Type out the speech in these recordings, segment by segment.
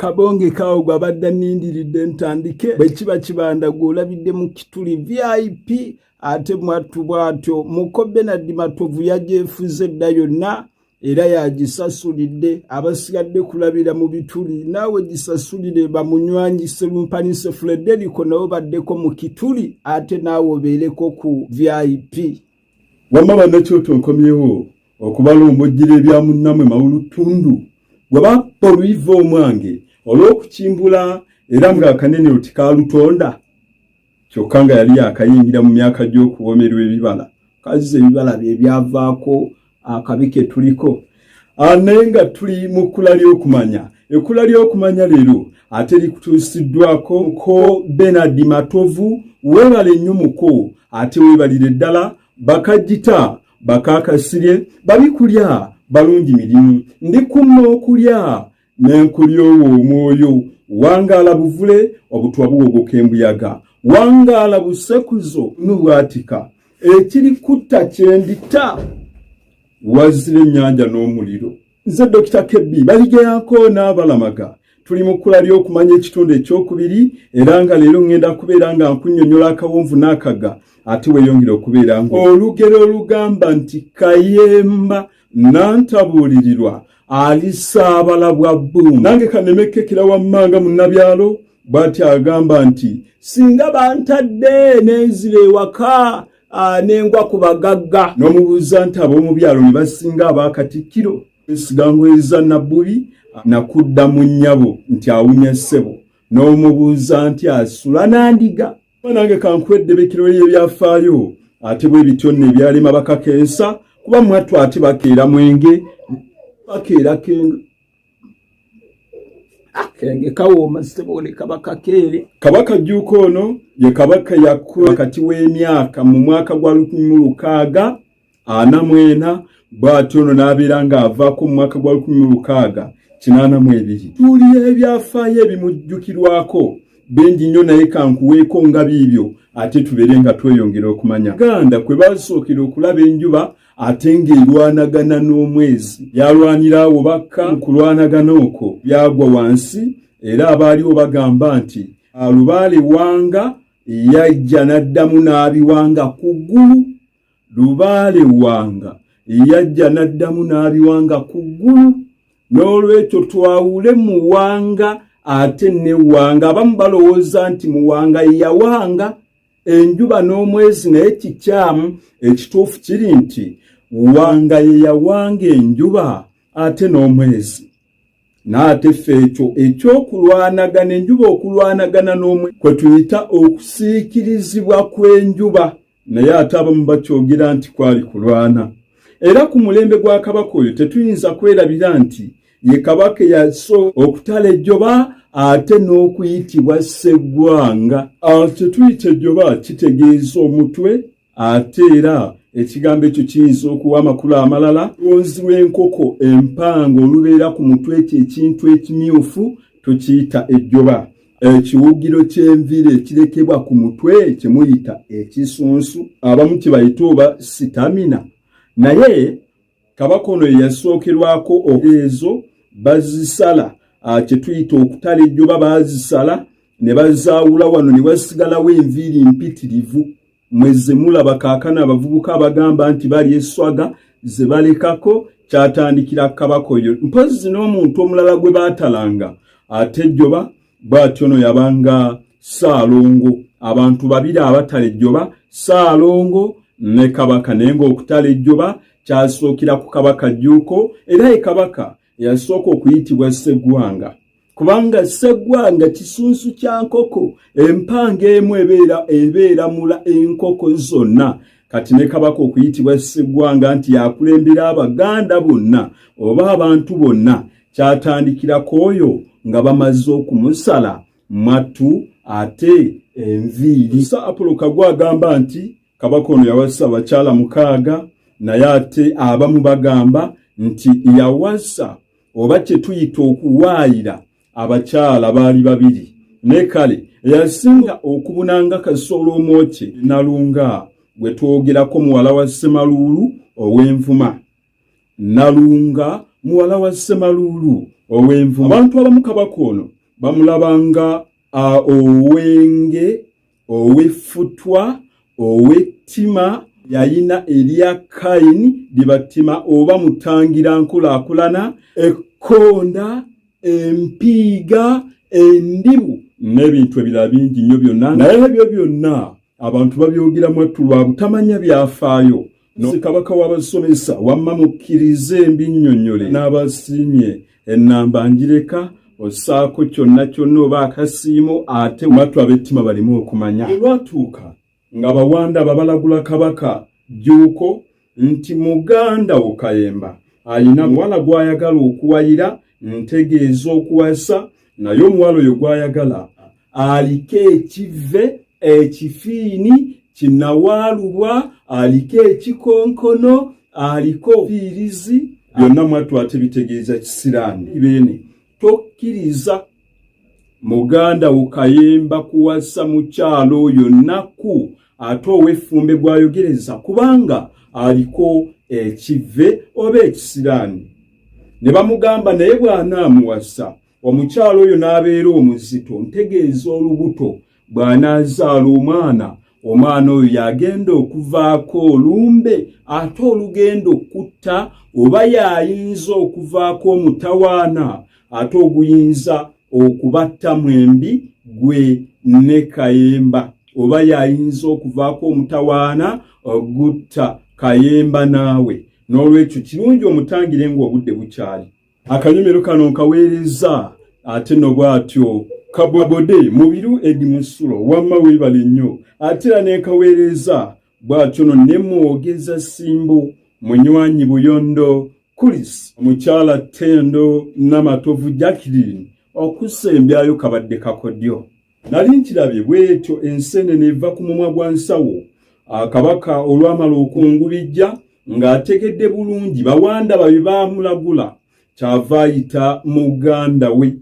Kabonge kawo gwabadde anindiridde ntandike bwe kiba kibanda gw'olabidde mu kituli vip ate mwattu bw'atyo muko Benard Matovu yagyefuze dda yonna era yagisasulidde abasigadde kulabira mu bituli naawe gisasulire bamunywanyi Serumpanise Frederico nabo baddeko mu kituli ate naawe obeereko ku vip. Wamma bannakyoto nkomyewo okubalombojjera ebya munnamwe mawuluttundu gwe bappa oluyiva omwange olw'okukimbula era ng'akanene oti kaalutonda kyokka nga yali yakayingira mu myaka gy'okuwomerwa ebibala kaziza ebibala bye byavaako akabi ke tuliko. Naye nga tuli mu kkula ly'okumanya, ekkula ly'okumanya leero ate likutuusiddwako ko Benard Matovu. Weebale nnyo muko, ate weebalire ddala bakagita bakakasirye babikulya balungi mirimu ndi kumma okulya nenkulyowa omwoyo. Wangaala buvule obutwa buwogoka embuyaga, wangaala busekuzo nubwatika ekiri kutta kyendita wazira ennyanja n'omuliro. Nze Dokita KB baligeyanko n'abalamaga tuli mu kkula ly'okumanya ekitundu ekyokubiri era nga leero ŋŋenda kubeera nga nkunnyonnyola akawonvu n'akaga ate weeyongere okubeera nga olugero olugamba nti kayemba nantabuulirirwa alisaabala bwa bbuuma. Nange kaneme kekera wammanga munnabyalo bw'ati agamba nti singa bantadde nenzira ewaka nengwa ku bagagga. N'omubuuza nti ab'omu byalo ne basinga ab'akatikkiro esigangoeza Nabbubi nakudda mu nnyabo nti awunya ssebo n'omubuuza nti asula nandiga. Nange kankuwa eddebekero ly'ebyafaayo ate bwe bityo nno ebyalema bakakensa kuba mwattu ate bakeera mwenge bakeera kenge akenge kawooma ssebo ne kabaka keere. Kabaka Jjuuko ono ye kabaka yakula wakati w'emyaka mu mwaka gwa 1644 bw'atyo ono n'abeera ng'avaako mu mwaka gwa 1682. Tuwulira ebyafaayo ebimujjukirwako bingi nnyo naye kankuweeko nga biibyo ate tubeere nga tweyongera okumanya. Uganda kwe basookera okulaba enjuba ate ng'erwanagana n'omwezi. Byalwanira awo bakka mu kulwanagana okwo byagwa wansi era abaaliwo bagamba nti Lubaale Wanga yajja n'addamu n'abiwanga ku ggulu. Lubaale Wanga yajja n'addamu n'abiwanga ku ggulu. N'olwekyo twawule Muwanga ate ne Wanga. Abamu balowooza nti Muwanga ye yawanga enjuba n'omwezi naye kikyamu. Ekituufu kiri nti Wanga ye yawanga enjuba ate n'omwezi. N'ate ffe ekyo eky'okulwanagana enjuba okulwanagana n'omwezi kwe tuyita okusiikirizibwa kw'enjuba naye ate abamu bakyogera nti kwali kulwana. Era ku mulembe gwa kabaka oyo tetuyinza kwerabira nti ye kabaka eyasooka okutala ejjoba ate n'okuyitibwa sseggwanga. Kye tuyita ejjoba kitegeeza omutwe ate era ekigambo ekyo kiyinza okuwa amakulu amalala. Olwonzi lw'enkoko empanga olubeera ku mutwe ekyo ekintu ekimyufu tukiyita ejjoba. Ekiwugiro ky'enviiri ekirekebwa ku mutwe kye muyita ekisunsu abamu kye bayita oba sitamina naye kabaka ono ye yasookerwako ezo bazisala kye tuyita okutala ejjoba baazisala ne bazaawula wano ne wasigalawo enviiri mpitirivu. Mwe ze mulaba kaakano abavubuka abagamba nti balya eswaga ze balekako kyatandikira kabaka oyo mpozzi n'omuntu omulala gwe baatalanga ate ejjoba bw'atyo ono yabanga Ssaalongo. Abantu babiri abatala ejjoba, Ssaalongo ne Kabaka, naye ng'okutala ejjoba kyasookera ku Kabaka Jjuuko era ye Kabaka eyasooka okuyitibwa Sseggwanga kubanga Sseggwanga kisunsu kya nkoko empanga emu ebeera ebeeramula enkoko zonna. Kati ne Kabaka okuyitibwa Sseggwanga nti yakulembera Abaganda bonna oba abantu bonna kyatandikirako oyo nga bamaze okumusala mwattu ate enviiri. Sir Apollo Kagwa agamba nti Kabaka ono yawasa abakyala 6 naye ate abamu bagamba nti yawasa oba kye tuyita okuwaayira abakyala baali babiri ne kale eyasinga okubuna nga Kasolo Omwokye Nalunga gwe twogerako muwala wa Ssemaluulu ow'Envuma. Nalunga muwala wa Ssemaluulu ow'Envuma. Abantu abamu Kabaka ono Bamulabanga owenge, ow'effutwa, ow'ettima, yayina erya Kayini lyebattima oba mutangira nkulaakulana, ekkonda, empiiga, endibu n'ebintu ebirala bingi nnyo byonna. Naye ebyo byonna abantu babyogera mwattu lwa butamanya byafaayo. Kabaka w'abasomesa, wamma mukkirize mbinnyonnyole n'abasiimye. Ennamba njireka ossaako kyonna kyonna oba akasiimo, ate mwattu ab'ettima baleme okumanya. Olwatuuka nga Bawanda babalagula Kabaka Jjuuko nti muganda wo Kayemba ayina muwala gw'ayagala okuwayira, ntegeeza okuwasa, naye omuwala oyo gw'ayagala aliko ekivve, ekifiini kinawaalubwa, aliko ekikonkono, aliko fiirizi, byonna mwattu ate bitegeeza kisiraani. Beene tokkiriza muganda wo Kayemba kuwasa mukyalo oyo nnaku ate ow'effumbe gw'ayogereza, kubanga aliko ekivve oba ekisiraani. Ne bamugamba naye bw'anaamuwasa omukyalo oyo n'abeera omuzito, ntegeeza olubuto, bw'anaazaala omwana, omwana oyo yagenda okuvaako olumbe ate olugenda okutta, oba yayinza okuvaako omutawaana ate oguyinza okubatta mwembi, gwe ne Kayemba, oba yayinza okuvaako omutawaana ogutta Kayemba naawe. N'olwekyo kirungi omutangire ng'obudde bukyali. Akanyomero kano nkaweereza ate no bw'atyo Kabobode Mubiru Edi Musulo, wamma weebale nnyo. Ate era nenkaweereza bw'atyo no ne mwogeza Simbo Munywanyi Buyondo Kulis, omukyala Tendo Namatovu Jacqueline, okusembyayo kabadde kakodyo. Nali nkirabye bwetyo ensenene eva ku mumwa gwa nsawo. Kabaka olwamala okungubijja ng'ategedde bulungi Bawanda babi baamulagula, kyava ayita muganda we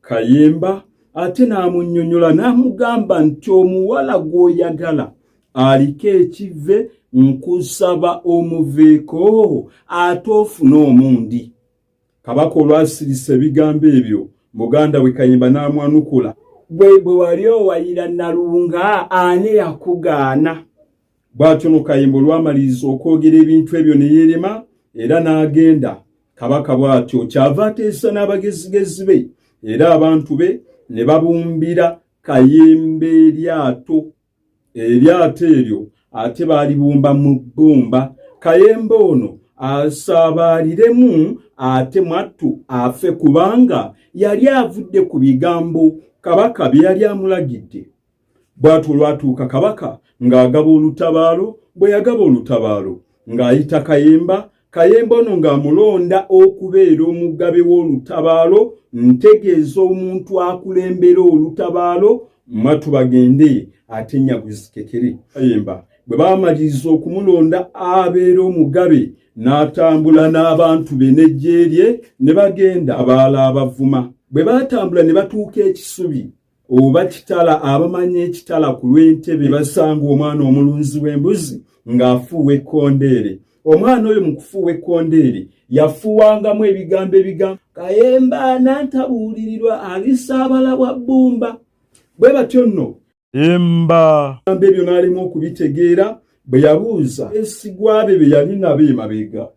Kayemba ate n'amunnyonnyola n'amugamba nti omuwala gw'oyagala aliko ekivve, nkusaba omuveeko ate ofune omundi. Kabaka olwasirisa ebigambo ebyo, muganda we Kayimba n'amwanukula, Bwe bwe wali owayira Nalunga, ani yakugaana? Bw'atyo no Kayimba olwamaliriza okwogera ebintu ebyo ne yeerema era n'agenda. Kabaka bw'atyo kyava ateesa n'abagezigezi be era abantu be ne babumbira Kayemba eryato. Eryato eryo ate baalibumba mu bbumba, Kayemba ono asaabaaliremu ate mwattu afe, kubanga yali avudde ku bigambo kabaka bye yali amulagidde. Bw'atyo olwatuuka kabaka ng'agaba olutabaalo, bwe yagaba olutabaalo ng'ayita Kayemba. Kayemba ono ng'amulonda okubeera omugabe w'olutabaalo, ntegeeza omuntu akulembera olutabaalo, mwattu bagende ate Nyaguzikekere. Kayemba bwe baamaliriza okumulonda abeera omugabe, n'atambula n'abantu be n'eggye lye ne bagenda abaala abavuma. Bwe baatambula ne batuuka ekisubi oba Kitala, abamanyi ekitala ku lw'Entebe, basanga omwana omulunzi w'embuzi ng'afuuwa ekkondeere. Omwana oyo mu kufuuwa ekkondeere yafuuwangamu ebigambo ebigambo Kayemba nantabuulirirwa alisaabala bwa bbumba. Bwe batyo nno emba ebigambo ebyo n'alema okubitegeera. Bwe yabuuza esigwa be be yali nabo emabega,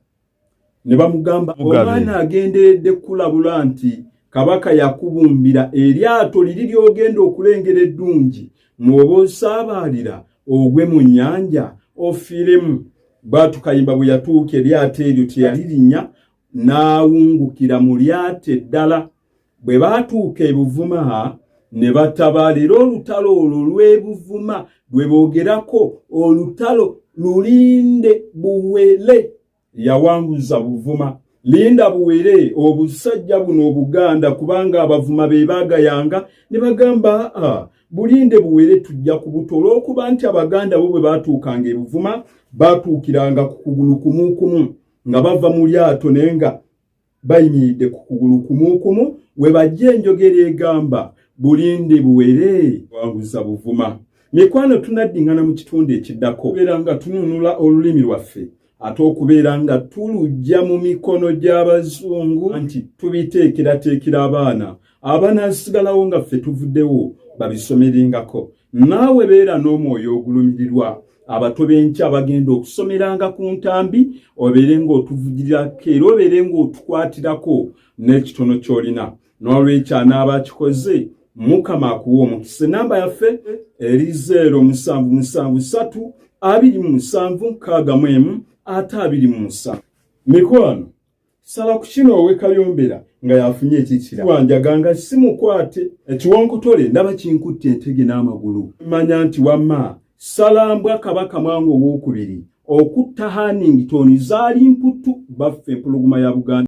ne bamugamba, omwana agenderedde kukulabula nti kabaka yakubumbira eryato liri ly'ogenda okulengera eddungi, mw'oba osaabaalira ogwe mu nnyanja ofiiremu. Bwatu Kayimba bwe yatuuka eryato eryo teyalirinnya, n'awungukira mu lyato eddala. Bwe baatuuka e Buvuma ne batabaala, era olutalo olwo lw'e Buvuma lwe boogerako, olutalo lulinde buwere yawanguza Buvuma. Linda buwere obusajja buno Obuganda, kubanga Abavuma be baagayanga ne bagamba, aa bulinde buwere tujja kubuta, olw'okuba nti Abaganda bo bwe baatuukanga e Buvuma baatuukiranga ku kugulu kumukumu nga bava mu lyato, naye nga bayimiridde ku kugulu kumukumu, we bajja enjogera egamba bulinde buwere wanguza Buvuma. Mikwano, tunaddingana mu kitundu ekiddako, beera nga tununula olulimi lwaffe. Ate okubeera nga tulujja mu mikono gy'abazungu nti tubiteekerateekera abaana abanaasigalawo nga ffe tuvuddewo babisomerengako. Naawe beera n'omwoyo ogulumirirwa abato b'enkya abagenda okusomeranga ku ntambi, obeere ng'otuvugirirako era obeere ng'otukwatirako n'ekitono ky'olina. N'olwekyo anaaba akikoze, Mukama akuwa omukisa. Enamba yaffe eri 0773 27 61 ate 27. Mikwano, sala ku kino owe Kayombera nga yafunye ekikira wanjaga nga si mukwate ekiwonkotole, ndaba kinkutte entege n'amagulu. Manya nti wamma Salambwa Kabaka Mwanga Owokubiri okutta Hannington zaali mputu baffe empologoma ya Buganda.